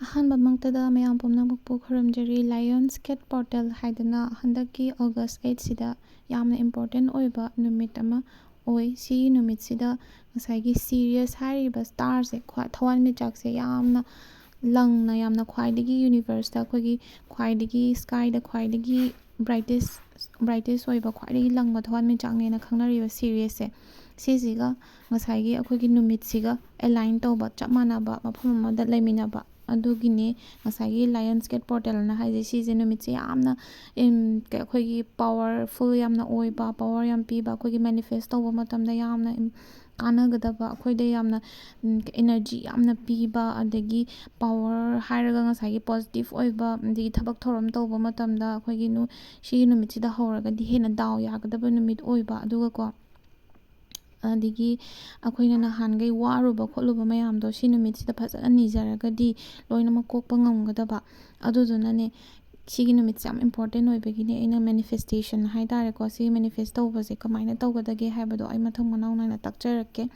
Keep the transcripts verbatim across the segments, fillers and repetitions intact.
ꯑꯍꯥꯟꯕꯃꯛꯇꯗ ꯃꯌꯥꯝ ꯄꯨꯝꯅꯃꯛꯄꯨ ꯈꯨꯔꯨꯝꯖꯔꯤ꯫ Lions Gate Portal ꯍꯥꯏꯗꯅ ꯍꯟꯗꯛꯀꯤ August eight ꯁꯤꯗ ꯌꯥꯝꯅ important ꯑꯣꯏꯕ ꯅꯨꯃꯤꯠ ꯑꯃ ꯑꯣꯏ꯫ ꯁꯤꯒꯤ ꯅꯨꯃꯤꯠꯁꯤꯗ ꯉꯁꯥꯏꯒꯤ Sirius ꯍꯥꯏꯔꯤꯕ starꯁꯦ, ꯈ꯭ꯋꯥꯏ ꯊꯋꯥꯟꯃꯤꯆꯥꯛꯁꯦ ꯌꯥꯝꯅ ꯂꯪꯅ, ꯌꯥꯝꯅ ꯈ꯭ꯋꯥꯏꯗꯒꯤ universeꯇ ꯑꯩꯈꯣꯏꯒꯤ ꯈ꯭ꯋꯥꯏꯗꯒꯤ skyꯗ ꯈ꯭ꯋꯥꯏꯗꯒꯤ brightest, brightest ꯑꯣꯏꯕ, ꯈ꯭ꯋꯥꯏꯗꯒꯤ ꯂꯪꯕ ꯊꯋꯥꯟꯃꯤꯆꯥꯛꯅꯦꯅ ꯈꯪꯅꯔꯤꯕ Siriusꯁꯦ, ꯁꯤꯁꯤꯒ ꯉꯁꯥꯏꯒꯤ ꯑꯩꯈꯣꯏꯒꯤ ꯅꯨꯃꯤꯠꯁꯤꯒ align ꯇꯧꯕ, ꯆꯞ ꯃꯥꯟꯅꯕ, ꯃꯐꯝ ꯑꯃꯗ ꯂꯩꯃꯤꯟꯅꯕ, ꯑꯗꯨꯒꯤꯅꯤ ꯉꯁꯥꯏꯒꯤ Lions Gate Portalꯅ ꯍꯥꯏꯁꯦ꯫ ꯁꯤꯁꯦ ꯅꯨꯃꯤꯠꯁꯦ ꯌꯥꯝꯅ, ꯏꯝ, ꯀ-, ꯑꯩꯈꯣꯏꯒꯤ powerful ꯌꯥꯝꯅ ꯑꯣꯏꯕ, power ꯌꯥꯝ ꯄꯤꯕ, ꯑꯩꯈꯣꯏꯒꯤ manifest ꯇꯧꯕ ꯃꯇꯝꯗ ꯌꯥꯝꯅ, ꯏꯝ, ꯀꯥꯟꯅꯒꯗꯕ, ꯑꯩꯈꯣꯏꯗ ꯌꯥꯝꯅ, ꯎꯝ, energy ꯌꯥꯝꯅ ꯄꯤꯕ, ꯑꯗꯒꯤ power ꯍꯥꯏꯔꯒ ꯉꯁꯥꯏꯒꯤ positive ꯑꯣꯏꯕ, ꯑꯗꯒꯤ ꯊꯕꯛ ꯊꯧꯔꯝ ꯇꯧꯕ ꯃꯇꯝꯗ ꯑꯩꯈꯣꯏꯒꯤ ꯅꯨ-, ꯁꯤꯒꯤ ꯅꯨꯃꯤꯠꯁꯤꯗ ꯍꯧꯔꯒꯗꯤ ꯍꯦꯟꯅ ꯗꯥꯎ ꯌꯥꯒꯗꯕ ꯅꯨꯃꯤꯠ ꯑꯣꯏꯕ, ꯑꯗꯨꯒꯀꯣ, ꯑꯗꯒꯤ ꯑꯩꯈꯣꯏꯅ ꯅꯍꯥꯟꯈꯩ ꯋꯥꯔꯨꯕ ꯈꯣꯠꯂꯨꯕ ꯃꯌꯥꯝꯗꯣ ꯁꯤ ꯅꯨꯃꯤꯠꯁꯤꯗ ꯐꯖꯅ ꯅꯤꯖꯔꯒꯗꯤ ꯂꯣꯏꯅꯃꯛ ꯀꯣꯛꯄ ꯉꯝꯒꯗꯕ꯫ ꯑꯗꯨꯗꯨꯅꯅꯦ, ꯁꯤꯒꯤ ꯅꯨꯃꯤꯠꯁꯦ ꯌꯥꯝ important ꯑꯣꯏꯕꯒꯤꯅꯦ ꯑꯩꯅ manifestation ꯍꯥꯏ ꯇꯥꯔꯦꯀꯣ, ꯁꯤꯒꯤ manifest ꯇꯧꯕꯁꯦ ꯀꯃꯥꯏꯅ ꯇꯧꯒꯗꯒꯦ ꯍꯥꯏꯕꯗꯣ ꯑꯩ ꯃꯊꯪ ꯃꯅꯥꯎ ꯅꯥꯏꯅ ꯇꯥꯛꯆꯔꯛꯀꯦ꯫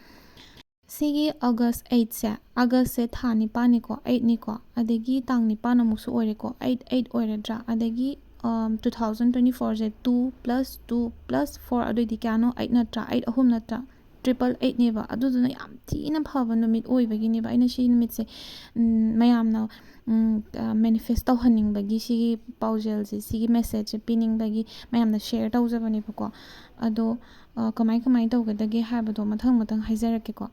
ꯁꯤꯒꯤ August eightꯁꯦ, Augustꯁꯦ ꯊꯥ ꯅꯤꯄꯥꯟꯅꯤꯀꯣ, eightꯅꯤꯀꯣ, ꯑꯗꯒꯤ ꯇꯥꯡ ꯅꯤꯄꯥꯟ ꯑꯃꯨꯛꯁꯨ ꯑꯣꯏꯔꯦꯀꯣ, eight, eight ꯑꯣꯏꯔꯗ꯭ꯔꯥ? ꯑꯗꯒꯤ, ꯑꯝ, two thousand twenty fourꯁꯦ two plus two plus four, ꯑꯗꯨꯑꯣꯏꯗꯤ ꯀꯌꯥꯅꯣ? Eight ꯅꯠꯇ꯭ꯔꯥ? Eight ꯑꯍꯨꯝ ꯅꯠꯇ꯭ꯔꯥ? Triple eightꯅꯦꯕ꯫ ꯑꯗꯨꯗꯨꯅ ꯌꯥꯝ ꯊꯤꯅ ꯐꯕ ꯅꯨꯃꯤꯠ ꯑꯣꯏꯕꯒꯤꯅꯦꯕ ꯑꯩꯅ ꯁꯤ ꯅꯨꯃꯤꯠꯁꯦ, ꯎꯝ, ꯃꯌꯥꯝꯅ, ꯎꯝ, ꯑ, manifest ꯇꯧꯍꯟꯅꯤꯡꯕꯒꯤ ꯁꯤꯒꯤ ꯄꯥꯎꯖꯦꯜꯁꯦ, ꯁꯤꯒꯤ messageꯁꯦ ꯄꯤꯅꯤꯡꯕꯒꯤ ꯃꯌꯥꯝꯅ share ꯇꯧꯖꯕꯅꯦꯕꯀꯣ꯫ ꯑꯗꯣ, ꯑ, ꯀꯃꯥꯏ ꯀꯃꯥꯏ ꯇꯧꯒꯗꯒꯦ ꯍꯥꯏꯕꯗꯣ ꯃꯊꯪ ꯃꯊꯪ ꯍꯥꯏꯖꯔꯛꯀꯦꯀꯣ꯫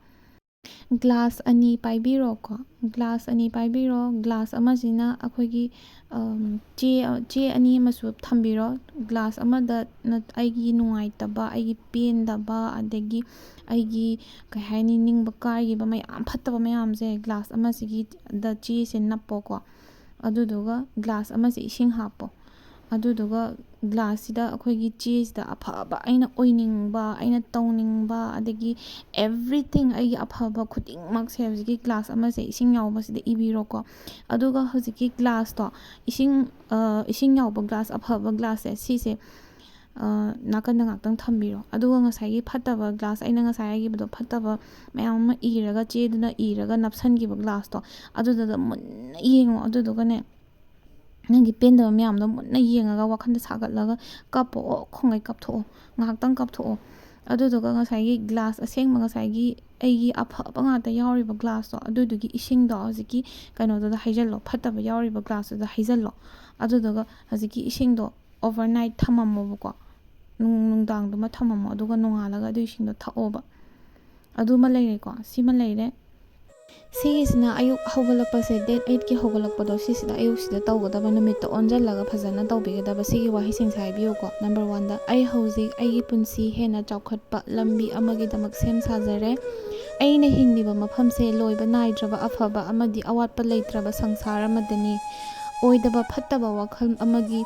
Glass ꯑꯅꯤ ꯄꯥꯏꯕꯤꯔꯣꯀꯣ꯫ Glass ꯑꯅꯤ ꯄꯥꯏꯕꯤꯔꯣ꯫ Glass ꯑꯃꯁꯤꯅ ꯑꯩꯈꯣꯏꯒꯤ, ꯑꯝ, ꯆꯦ, ꯆꯦ ꯑꯅꯤ ꯑꯃꯁꯨ ꯊꯝꯕꯤꯔꯣ꯫ Glass ꯑꯃꯗ ꯅ-, ꯑꯩꯒꯤ ꯅꯨꯡꯉꯥꯏꯇꯕ, ꯑꯩꯒꯤ ꯄꯦꯟꯗꯕ, ꯑꯗꯒꯤ ꯑꯩꯒꯤ, ꯀꯩ ꯍꯥꯏꯅꯤ, ꯅꯤꯡꯕ ꯀꯥꯏꯈꯤꯕ ꯃꯌꯥꯝ, ꯐꯠꯇꯕ ꯃꯌꯥꯝꯁꯦ glass ꯑꯃꯁꯤꯒꯤꯗ ꯆꯦꯁꯦ ꯅꯞꯄꯣꯀꯣ꯫ ꯑꯗꯨꯗꯨꯒ glass ꯑꯃꯁꯦ ꯏꯁꯤꯡ ꯍꯥꯞꯄꯣ꯫ ꯑꯗꯨꯗꯨꯒ glassꯁꯤꯗ, ꯑꯩꯈꯣꯏꯒꯤ ꯆꯦꯁꯤꯗ ꯑꯐꯕ, ꯑꯩꯅ ꯑꯣꯏꯅꯤꯡꯕ, ꯑꯩꯅ ꯇꯧꯅꯤꯡꯕ, ꯑꯗꯒꯤ everything, ꯑꯩꯒꯤ ꯑꯐꯕ ꯈꯨꯗꯤꯡꯃꯛꯁꯦ ꯍꯧꯖꯤꯛꯀꯤ glass ꯑꯃꯁꯦ ꯏꯁꯤꯡ ꯌꯥꯎꯕꯁꯤꯗ ꯏꯕꯤꯔꯣꯀꯣ꯫ ꯑꯗꯨꯒ ꯍꯧꯖꯤꯛꯀꯤ glassꯇꯣ, ꯏꯁꯤꯡ, ꯑ, ꯏꯁꯤꯡ ꯌꯥꯎꯕ glass, ꯑꯐꯕ glassꯁꯦ, ꯁꯤꯁꯦ ꯅꯥꯀꯟꯗ ꯉꯥꯛꯇꯪ ꯊꯝꯕꯤꯔꯣ꯫ ꯑꯗꯨꯒ ꯉꯁꯥꯏꯒꯤ ꯐꯠꯇꯕ ꯒ꯭ꯂꯥꯁ, ꯑꯩꯅ ꯉꯁꯥꯏ ꯍꯥꯏꯈꯤꯕꯗꯣ, ꯐꯠꯇꯕ ꯃꯌꯥꯝ ꯑꯃ ꯏꯔꯒ, ꯆꯦꯗꯨꯅ ꯏꯔꯒ ꯅꯞꯁꯟꯈꯤꯕ ꯒ꯭ꯂꯥꯁꯇꯣ, ꯑꯗꯨꯗꯨꯗ ꯃꯨꯟꯅ ꯌꯦꯡꯉꯣ꯫ ꯑꯗꯨꯗꯨꯒꯅꯦ, ꯅꯪꯒꯤ ꯄꯦꯟꯗꯕ ꯃꯌꯥꯝꯗꯣ ꯃꯨꯟꯅ ꯌꯦꯡꯉꯒ, ꯋꯥꯈꯜꯗ ꯁꯥꯒꯠꯂꯒ ꯀꯞꯄꯣ, ꯑꯣ ꯈꯣꯡꯒꯩ ꯀꯞꯊꯣꯛꯑꯣ, ꯉꯥꯏꯍꯥꯛꯇꯪ ꯀꯞꯊꯣꯛꯑꯣ꯫ ꯑꯗꯨꯗꯨꯒ ꯉꯁꯥꯏꯒꯤ ꯒ꯭ꯂꯥꯁ ꯑꯁꯦꯡꯕ, ꯉꯁꯥꯏꯒꯤ ꯑꯩꯒꯤ ꯑꯐꯕ ꯉꯥꯛꯇ ꯌꯥꯎꯔꯤꯕ ꯒ꯭ꯂꯥꯁꯇꯣ, ꯑꯗꯨꯗꯨꯒꯤ ꯏꯁꯤꯡꯗꯣ ꯍꯧꯖꯤꯛꯀꯤ ꯀꯩꯅꯣꯗꯨꯗ ꯍꯩꯖꯜꯂꯣ, ꯐꯠꯇꯕ ꯌꯥꯎꯔꯤꯕ ꯒ꯭ꯂꯥꯁꯇꯨꯗ ꯍꯩꯖꯜꯂꯣ꯫ ꯑꯗꯨꯗꯨꯒ ꯍꯧꯖꯤꯛꯀꯤ ꯏꯁꯤꯡꯗꯣ overnight ꯊꯝꯃꯝꯃꯣꯕꯀꯣ, ꯅꯨꯡ-, ꯅꯨꯡꯗꯥꯡꯗꯨꯃ ꯊꯝꯃꯝꯃꯣ, ꯑꯗꯨꯒ ꯅꯣꯡꯉꯥꯜꯂꯒ ꯑꯗꯨ ꯏꯁꯤꯡꯗꯣ ꯊꯛꯑꯣꯕ꯫ ꯑꯗꯨꯃ ꯂꯩꯔꯦꯀꯣ, ꯁꯤꯃ ꯂꯩꯔꯦ꯫ ꯁꯤꯒꯤꯁꯤꯅ ꯑꯌꯨꯛ ꯍꯧꯒꯠꯂꯛꯄꯁꯦ, date eightꯀꯤ ꯍꯧꯒꯠꯂꯛꯄꯗꯣ, ꯁꯤꯁꯤꯗ, ꯑꯌꯨꯛꯁꯤꯗ ꯇꯧꯒꯗꯕ, ꯅꯨꯃꯤꯠꯇ ꯑꯣꯟꯁꯤꯜꯂꯒ ꯐꯖꯅ ꯇꯧꯕꯤꯒꯗꯕ꯫ ꯁꯤꯒꯤ ꯋꯥꯍꯩꯁꯤꯡꯁꯦ ꯍꯥꯏꯕꯤꯌꯨꯀꯣ꯫ Number oneꯗ, "ꯑꯩ ꯍꯧꯖꯤꯛ ꯑꯩꯒꯤ ꯄꯨꯟꯁꯤ ꯍꯦꯟꯅ ꯆꯥꯎꯈꯠꯄ ꯂꯝꯕꯤ ꯑꯃꯒꯤꯗꯃꯛ ꯁꯦꯝ ꯁꯥꯖꯔꯦ꯫ ꯑꯩꯅ ꯍꯤꯡꯂꯤꯕ ꯃꯐꯝꯁꯦ ꯂꯣꯏꯕ ꯅꯥꯏꯗ꯭ꯔꯕ ꯑꯐꯕ ꯑꯃꯗꯤ ꯑꯋꯥꯠꯄ ꯂꯩꯇ꯭ꯔꯕ ꯁꯪꯁꯥꯔ ꯑꯃꯗꯅꯤ꯫ ꯑꯣꯏꯗꯕ ꯐꯠꯇꯕ ꯋꯥꯈꯜ ꯑꯃꯒꯤ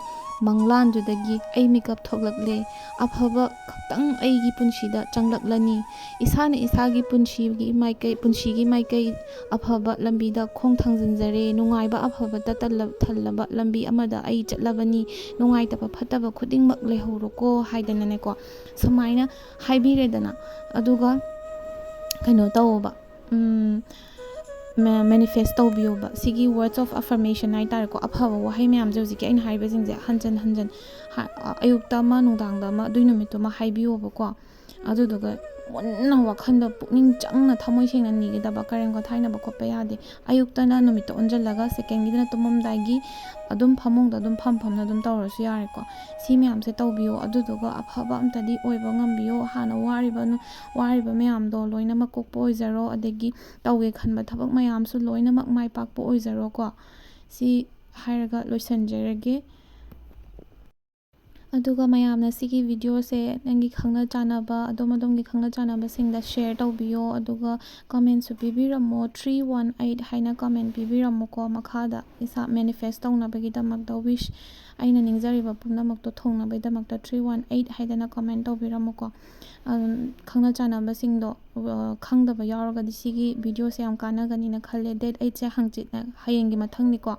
ꯃꯪꯂꯥꯟꯗꯨꯗꯒꯤ ꯑꯩ ꯃꯤꯀꯞ ꯊꯣꯛꯂꯛꯂꯦ꯫ ꯑꯐꯕ ꯈꯛꯇꯪ ꯑꯩꯒꯤ ꯄꯨꯟꯁꯤꯗ ꯆꯪꯂꯛꯂꯅꯤ꯫ ꯏꯁꯥꯅ ꯏꯁꯥꯒꯤ ꯄꯨꯟꯁꯤꯒꯤ ꯃꯥꯏꯀꯩ, ꯄꯨꯟꯁꯤꯒꯤ ꯃꯥꯏꯀꯩ ꯑꯐꯕ ꯂꯝꯕꯤꯗ ꯈꯣꯡ ꯊꯥꯡꯖꯤꯟꯖꯔꯦ꯫ ꯅꯨꯡꯉꯥꯏꯕ ꯑꯐꯕꯇ ꯇꯜꯂ-, ꯊꯜꯂꯕ ꯂꯝꯕꯤ ꯑꯃꯗ ꯑꯩ ꯆꯠꯂꯕꯅꯤ꯫ ꯅꯨꯡꯉꯥꯏꯇꯕ ꯐꯠꯇꯕ ꯈꯨꯗꯤꯡꯃꯛ ꯂꯩꯍꯧꯔꯣꯀꯣ" ꯍꯥꯏꯗꯅꯅꯦꯀꯣ, ꯁꯨꯃꯥꯏꯅ ꯍꯥꯏꯕꯤꯔꯦꯗꯅ꯫ ꯑꯗꯨꯒ ꯀꯩꯅꯣ ꯇꯧꯋꯣꯕ, ꯎꯝ, ꯃꯦ-, manifest ꯇꯧꯕꯤꯌꯣꯕ꯫ ꯁꯤꯒꯤ words of affirmation ꯍꯥꯏ ꯇꯥꯔꯦꯀꯣ, ꯑꯐꯕ ꯋꯥꯍꯩ ꯃꯌꯥꯝꯁꯦ, ꯍꯧꯖꯤꯛꯀꯤ ꯑꯩꯅ ꯍꯥꯏꯕꯁꯤꯡꯁꯦ ꯍꯟꯖꯟ ꯍꯟꯖꯟ ꯍꯥ-, ꯑꯌꯨꯛꯇ ꯑꯃ, ꯅꯨꯡꯗꯥꯡꯗ ꯑꯃ, ꯑꯗꯨꯏ ꯅꯨꯃꯤꯠꯇꯨꯃ ꯍꯥꯏꯕꯤꯌꯣꯕꯀꯣ꯫ ꯑꯗꯨꯗꯨꯒ ꯃꯨꯟꯅ ꯋꯥꯈꯜꯗ ꯄꯨꯛꯅꯤꯡ ꯆꯪꯅ, ꯊꯃꯣꯏ ꯁꯦꯡꯅ ꯅꯤꯒꯗꯕ, ꯀꯔꯦꯝ ꯀꯊꯥꯏꯅꯕ ꯈꯣꯠꯄ ꯌꯥꯗꯦ꯫ ꯑꯌꯨꯛꯇꯅ ꯅꯨꯃꯤꯠꯇ ꯑꯣꯟꯁꯤꯜꯂꯒ secondꯒꯤꯗꯅ ꯇꯨꯝꯃꯝꯗꯥꯏꯒꯤ ꯑꯗꯨꯝ ꯐꯃꯨꯡꯗ ꯑꯗꯨꯝ ꯐꯝ ꯐꯝꯅ ꯑꯗꯨꯝ ꯇꯧꯔꯁꯨ ꯌꯥꯔꯦꯀꯣ꯫ ꯁꯤ ꯃꯌꯥꯝꯁꯦ ꯇꯧꯕꯤꯌꯣ, ꯑꯗꯨꯗꯨꯒ ꯑꯐꯕ ꯑꯝꯇꯗꯤ ꯑꯣꯏꯕ ꯉꯝꯕꯤꯌꯣ꯫ ꯍꯥꯟꯅ ꯋꯥꯔꯤꯕ ꯅꯨ-, ꯋꯥꯔꯤꯕ ꯃꯌꯥꯝꯗꯣ ꯂꯣꯏꯅꯃꯛ ꯀꯣꯛꯄ ꯑꯣꯏꯖꯔꯣ, ꯑꯗꯒꯤ ꯇꯧꯒꯦ ꯈꯟꯕ ꯊꯕꯛ ꯃꯌꯥꯝꯁꯨ ꯂꯣꯏꯅꯃꯛ ꯃꯥꯏ ꯄꯥꯛꯄ ꯑꯣꯏꯖꯔꯣꯀꯣ꯫ ꯁꯤ ꯍꯥꯏꯔꯒ ꯂꯣꯏꯁꯤꯟꯖꯔꯒꯦ꯫ ꯑꯗꯨꯒ ꯃꯌꯥꯝꯅ ꯁꯤꯒꯤ videoꯁꯦ ꯅꯪꯒꯤ ꯈꯪꯅ ꯆꯥꯟꯅꯕ, ꯑꯗꯣꯝ ꯑꯗꯣꯝꯒꯤ ꯈꯪꯅ ꯆꯥꯟꯅꯕꯁꯤꯡꯗ share ꯇꯧꯕꯤꯌꯣ꯫ ꯑꯗꯨꯒ commentꯁꯨ ꯄꯤꯕꯤꯔꯝꯃꯣ, three one eight ꯍꯥꯏꯅ comment ꯄꯤꯕꯤꯔꯝꯃꯨꯀꯣ ꯃꯈꯥꯗ꯫ ꯏꯁꯥ manifest ꯇꯧꯅꯕꯒꯤꯗꯃꯛꯇ, wish, ꯑꯩꯅ ꯅꯤꯡꯖꯔꯤꯕ ꯄꯨꯝꯅꯃꯛꯇꯣ ꯊꯨꯡꯅꯕꯒꯤꯗꯃꯛꯇ three one eight ꯍꯥꯏꯗꯅ comment ꯇꯧꯕꯤꯔꯝꯃꯨꯀꯣ꯫ ꯑꯗꯨꯝ ꯈꯪꯅ ꯆꯥꯟꯅꯕꯁꯤꯡꯗꯣ ꯑ, ꯈꯪꯗꯕ ꯌꯥꯎꯔꯒꯗꯤ ꯁꯤꯒꯤ videoꯁꯦ ꯌꯥꯝ ꯀꯥꯟꯅꯒꯅꯤꯅ ꯈꯜꯂꯦ꯫ Date eightꯁꯦ ꯍꯪꯆꯤꯠꯅ, ꯍꯌꯦꯡꯒꯤ ꯃꯊꯪꯅꯤꯀꯣ꯫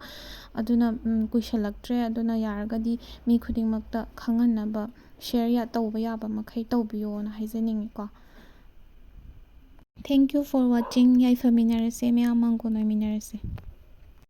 ꯑꯗꯨꯅ, ꯎꯝ, ꯀꯨꯏꯁꯜꯂꯛꯇ꯭ꯔꯦ꯫ ꯑꯗꯨꯅ ꯌꯥꯔꯒꯗꯤ ꯃꯤ ꯈꯨꯗꯤꯡꯃꯛꯇ ꯈꯪꯍꯟꯅꯕ share ꯌꯥ-, ꯇꯧꯕ ꯌꯥꯕ ꯃꯈꯩ ꯇꯧꯕꯤꯌꯣꯅ ꯍꯥꯏꯖꯅꯤꯡꯉꯤꯀꯣ꯫ Thank you for watching꯫ ꯌꯥꯏꯐꯃꯤꯟꯅꯔꯁꯦ ꯃꯌꯥꯝ, ꯃꯪꯒꯣꯜ ꯑꯣꯏꯃꯤꯟꯅꯔꯁꯦ꯫